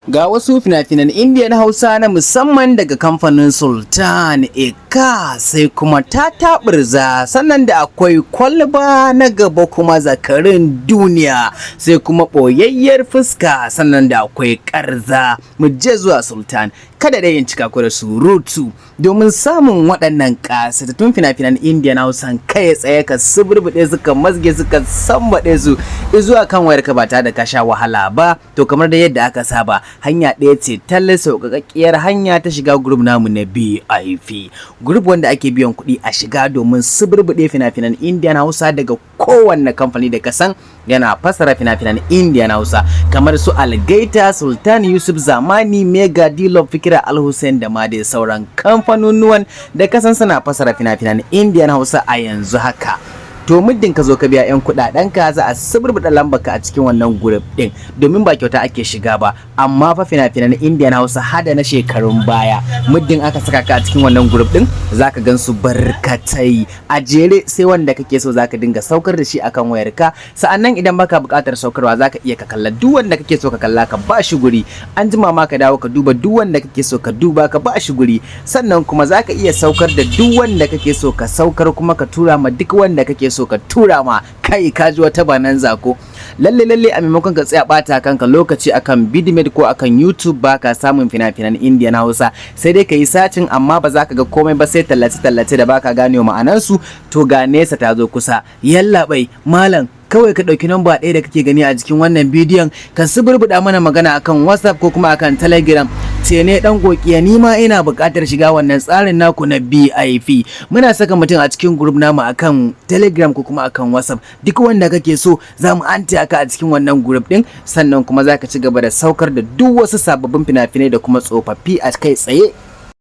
Ga wasu fina-finan Indiya na Hausa na musamman daga kamfanin Sultan Eka, sai kuma Tataɓurza, sannan da akwai Kwalba na gaba, kuma Zakarin Duniya, sai kuma Ɓoyayyar Fuska, sannan da akwai Ƙarza. Mu je zuwa Sultan. Kada dai in cika ku da surutu, domin samun waɗannan ƙasatattun fina-finan Indiya na Hausa kai tsaye, ka suburbuɗe su, ka mazge su, ka sambaɗe su zuwa kan wayarka ba tare da ka sha wahala ba. To, kamar da yadda aka saba, hanya ɗaya ce talle, sauƙaƙƙiyar hanya ta shiga group namu na BIP. Group wanda ake biyan kuɗi a shiga domin suburbuɗe fina-finan Indian Hausa daga kowanne kamfani da kasan yana fasara fina-finan Indian Hausa, kamar su Algaita, Sultan Yusuf Zamani, Mega, Dilo, Fikira Alhussein da ma dai sauran kamfanonuwan da kasan suna fasara fina-finan Indian Hausa a yanzu haka. To, muddin ka zo ka biya 'yan kuɗaɗen ka, za a suburbuɗa lambar ka a cikin wannan group ɗin, domin ba kyauta ake shiga ba. Amma fa fina-finan Indian Hausa hada na shekarun baya, muddin aka saka ka a cikin wannan group ɗin, zaka gan su barkatai a jere, sai wanda kake so zaka dinga saukar da shi akan wayarka. Sa'annan idan baka buƙatar saukarwa, zaka iya ka kalla duk wanda kake so ka kalla, ka ba shi guri. An jima ma ka dawo ka duba duk wanda kake so ka duba, ka ba shi guri. Sannan kuma zaka iya saukar da duk wanda kake so ka saukar, kuma ka tura ma duk wanda kake so ka tura ma. Kai, ka ji wata bananza ko? Lalle lalle, a maimakon ka tsaya bata kanka lokaci akan Vidmate ko akan YouTube, baka samun fina-finan Indian Hausa, sai dai ka yi searching amma ba za ka ga komai ba sai tallace tallace da baka gane ma'anansu. To, ga nesa ta zo kusa. Yallaɓai, malam, kawai ka ɗauki namba ɗaya da kake gani a jikin wannan bidiyon, ka suburbuɗa mana magana akan WhatsApp ko kuma akan Telegram. Ce ne dan kokiya, ni ma ina buƙatar shiga wannan tsarin naku na BIP. Muna saka mutum a cikin group namu akan Telegram ko kuma akan WhatsApp. Duk wanda kake so, za mu anta ka a cikin wannan group din. Sannan kuma za ka ci gaba da saukar da duk wasu sababbin fina-finai da kuma tsofaffi a kai tsaye.